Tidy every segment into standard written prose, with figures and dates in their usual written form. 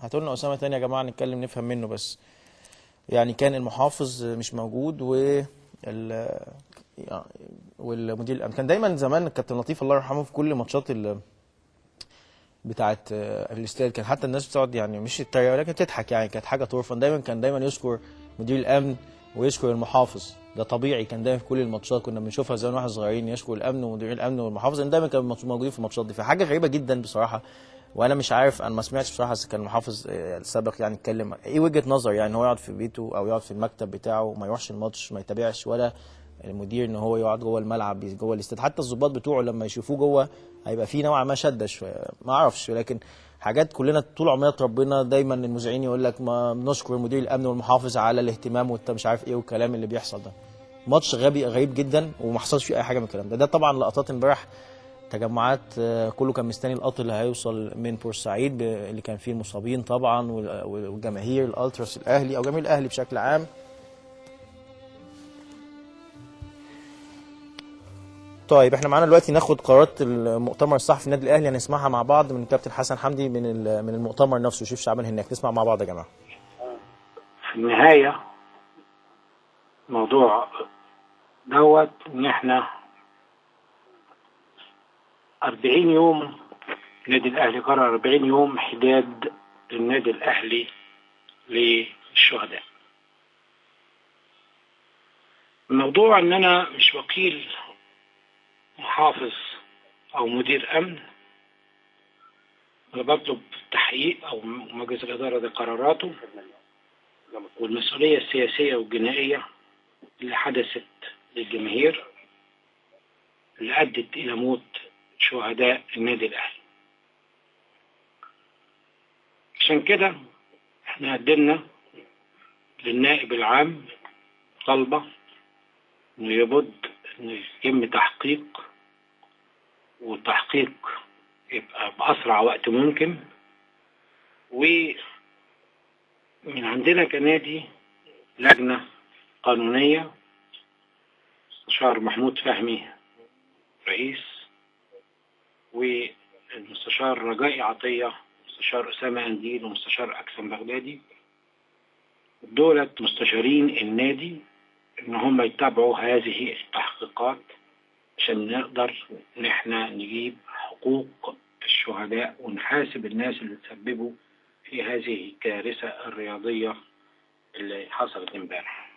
هاتوا لنا اسامة تاني يا جماعة نتكلم نفهم منه. بس يعني كان المحافظ مش موجود والمدير الامن. كان دايما زمان الكابتن لطيف الله يرحمه في كل ماتشات بتاعه الاستاد كان حتى الناس بتقعد يعني مش تتريق ولكن تضحك، يعني كانت حاجة طرفه. دايما كان دايما يذكر مدير الامن ويشكر المحافظ، ده طبيعي. كان دايما في كل الماتشات كنا بنشوفها زمان واحنا صغيرين يشكر الامن ومدير الامن والمحافظ، لان دايما كانوا موجودين في الماتشات دي. فحاجه غريبة جدا بصراحة، وانا مش عارف، انا ما سمعتش بصراحة اذا كان المحافظ السابق يعني اتكلم ايه وجهه نظر، يعني هو يقعد في بيته او يقعد في المكتب بتاعه وما يروحش الماتش، ما يتابعش، ولا المدير ان هو يقعد جوه الملعب جوه الاستاد. حتى الضباط بتوعه لما يشوفوه جوه هيبقى في نوع ما شده شوية، ما اعرفش. لكن حاجات كلنا طول عمرنا اتربينا دايما المذيعين يقول لك ما بنشكر مدير الامن والمحافظ على الاهتمام وانت مش عارف ايه والكلام اللي بيحصل ده. ماتش غبي غريب جدا وما حصلش فيه اي حاجة من الكلام ده. ده طبعا لقطات امبارح، تجمعات، كله كان مستني القطر اللي هيوصل من بورسعيد اللي كان فيه المصابين طبعا والجماهير الالتراس الاهلي او جماهير الاهلي بشكل عام. طيب احنا معانا دلوقتي ناخد قرارات المؤتمر الصحفي النادي الاهلي، هنسمعها مع بعض من الكابتن حسن حمدي من المؤتمر نفسه، شوف شعبان هناك. نسمع مع بعض يا جماعة. في النهاية موضوع دوت ان احنا 40 يوم النادي الاهلي قرر 40 يوم حداد للنادي الاهلي للشهداء. الموضوع ان انا مش وكيل محافظ او مدير امن، انا بطلب تحقيق او مجلس الادارة ده قراراته والمسؤولية السياسية والجنائيه اللي حدثت للجماهير اللي ادت الى موت شهداء النادي الاهلي. عشان كده احنا قدمنا للنائب العام طلبه انه يبد ان يتم تحقيق، والتحقيق يبقى بأسرع وقت ممكن. ومن عندنا كنادي لجنة قانونية، مستشار محمود فهمي رئيس، والمستشار رجائي عطية، مستشار أسامة أنديل، ومستشار أكسم بغدادي. دولة مستشارين النادي إن هم يتابعوا هذه التحقيقات عشان نقدر إن إحنا نجيب حقوق الشهداء ونحاسب الناس اللي تسببوا في هذه الكارثة الرياضية اللي حصلت امبارح.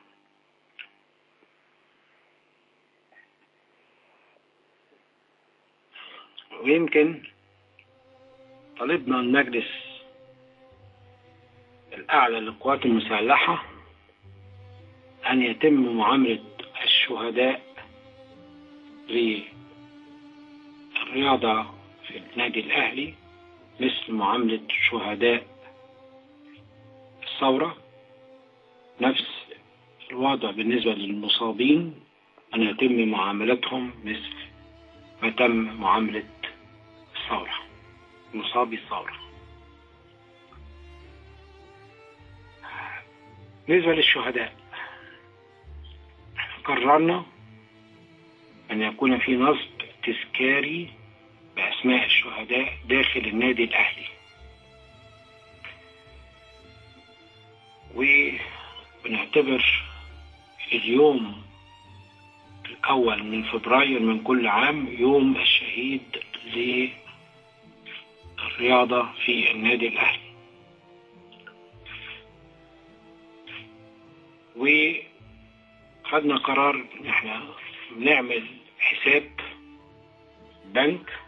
ويمكن طالبنا المجلس الأعلى للقوات المسلحة أن يتم معاملة الشهداء للرياضة في النادي الأهلي مثل معاملة شهداء الثورة. نفس الوضع بالنسبة للمصابين، أن يتم معاملتهم مثل ما تم معاملة الثورة، مصابي الثورة. بالنسبة للشهداء قررنا أن يكون في نصب تذكاري بأسماء الشهداء داخل النادي الأهلي، وبنعتبر اليوم الأول من فبراير من كل عام يوم الشهيد للرياضة في النادي الأهلي. وخدنا قرار إن احنا بنعمل حساب بنك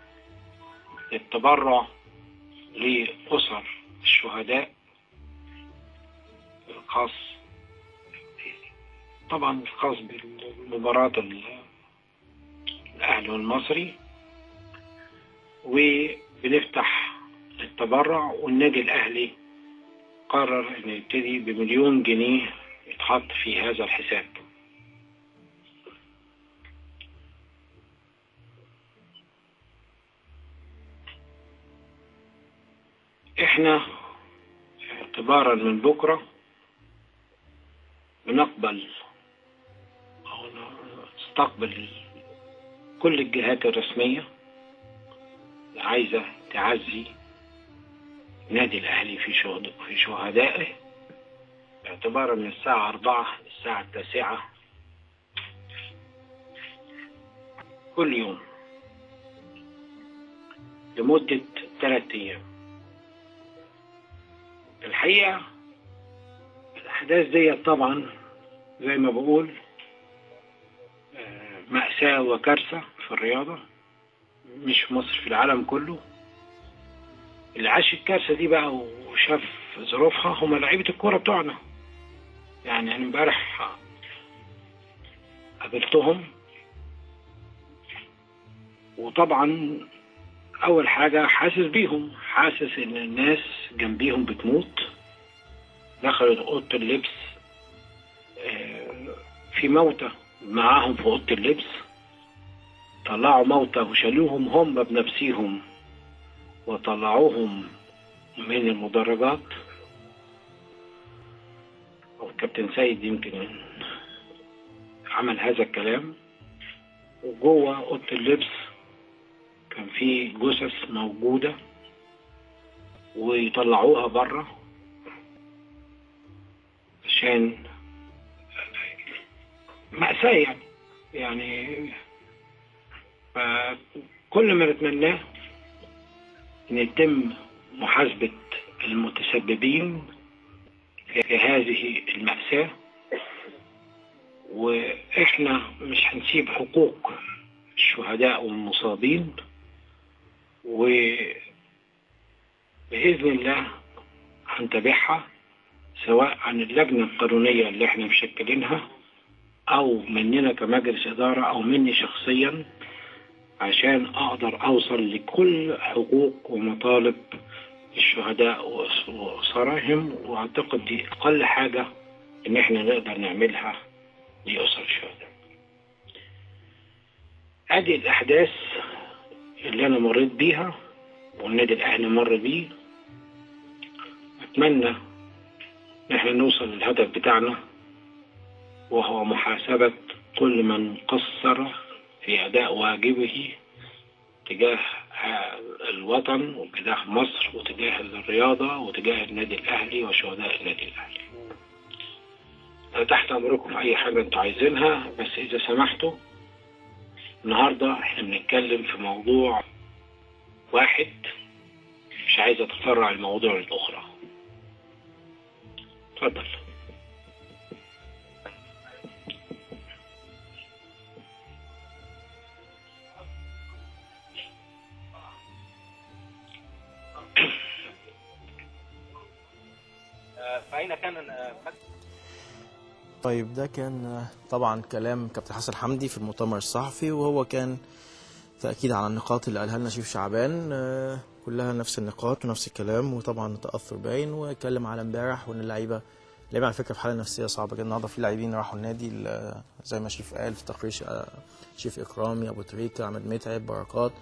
للتبرع لأسر الشهداء الخاص، طبعا الخاص بالمباراة الأهلي والمصري، وبنفتح للتبرع. والنادي الأهلي قرر إنه يبتدي ب1,000,000 جنيه يتحط في هذا الحساب. احنا اعتبارا من بكرة بنقبل او نستقبل كل الجهات الرسمية اللي عايزة تعزي النادي الأهلي في شهدائه اعتبارا من الساعة 4 للساعة 9 كل يوم لمدة 3 أيام. الحقيقة الأحداث دي طبعا زي ما بقول مأساة وكارثة في الرياضة، مش في مصر، في العالم كله. اللي عاش الكارثة دي بقى وشاف ظروفها هما لعيبة الكورة بتوعنا. يعني أنا امبارح قابلتهم، وطبعا أول حاجة حاسس بيهم، حاسس إن الناس جنبيهم بتموت. دخلت أوضة اللبس، في موتى معاهم في أوضة اللبس، طلعوا موتى وشالوهم هم بنفسيهم وطلعوهم من المدرجات. أو الكابتن سيد يمكن عمل هذا الكلام. وجوه أوضة اللبس كان في جثث موجودة ويطلعوها بره عشان مأساة. يعني فكل ما نتمناه إن يتم محاسبة المتسببين في هذه المأساة، وإحنا مش هنسيب حقوق الشهداء والمصابين، وبإذن الله هنتابعها سواء عن اللجنة القانونية اللي احنا مشكلينها أو مننا كمجلس إدارة أو مني شخصيا، عشان أقدر أوصل لكل حقوق ومطالب الشهداء وأسرهم. وأعتقد دي أقل حاجة إن احنا نقدر نعملها لأسر الشهداء. أدي الأحداث اللي أنا مريت بيها والنادي الأهلي مر بيه. أتمنى إن احنا نوصل للهدف بتاعنا، وهو محاسبة كل من قصر في أداء واجبه تجاه الوطن وتجاه مصر وتجاه الرياضة وتجاه النادي الأهلي وشهداء النادي الأهلي. أنا تحت أمركم في أي حاجة أنتوا عايزينها، بس إذا سمحتوا النهاردة احنا بنتكلم في موضوع واحد، مش عايز أتفرع الموضوع للأخرى. اتفضل. فأين كان؟ طيب ده كان طبعا كلام كابتن حسن حمدي في المؤتمر الصحفي، وهو كان تأكيد على النقاط اللي قالها لنا شريف شعبان، كلها نفس النقاط ونفس الكلام، وطبعا تأثر باين. واتكلم على امبارح وان اللعيبة على فكرة في حاله نفسية صعبة جدا. النهارده في لاعبين راحوا النادي زي ما شريف قال في تقرير، شريف اكرامي، ابو تريكه، عماد متعب، بركات.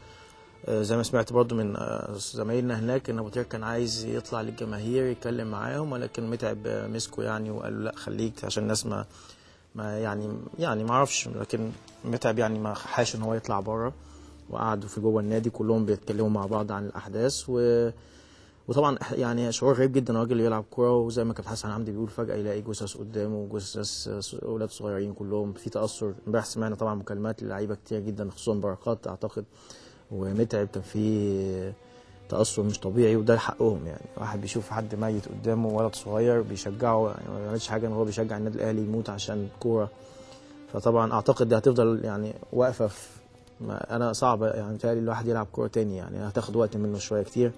زي ما سمعت برضو من زمايلنا هناك ان ابو تريكه كان عايز يطلع للجماهير يتكلم معاهم، ولكن متعب مسكه يعني وقال له لا خليك عشان الناس ما يعني ما اعرفش، لكن متعب يعني ما حاش ان هو يطلع بره، وقعدوا في جوه النادي كلهم بيتكلموا مع بعض عن الاحداث. وطبعا يعني شعور غريب جدا، راجل يلعب كورة وزي ما كابتن حسن حمدي بيقول فجاة يلاقي جثث قدامه وجثث اولاد صغيرين كلهم في تاثر. امبارح سمعنا طبعا مكالمات للعيبة كتير جدا، خصوصا بركات اعتقد ومتعب، كان في تاثر مش طبيعي، وده حقهم يعني. واحد بيشوف حد ميت قدامه ولد صغير بيشجعه، يعني ما بيعملش حاجة ان هو بيشجع النادي الاهلي يموت عشان كورة. فطبعا اعتقد دي هتفضل يعني واقفة في انا صعب يعني متهيألي الواحد يلعب كورة تاني، يعني هتاخد وقت منه شوية كتير.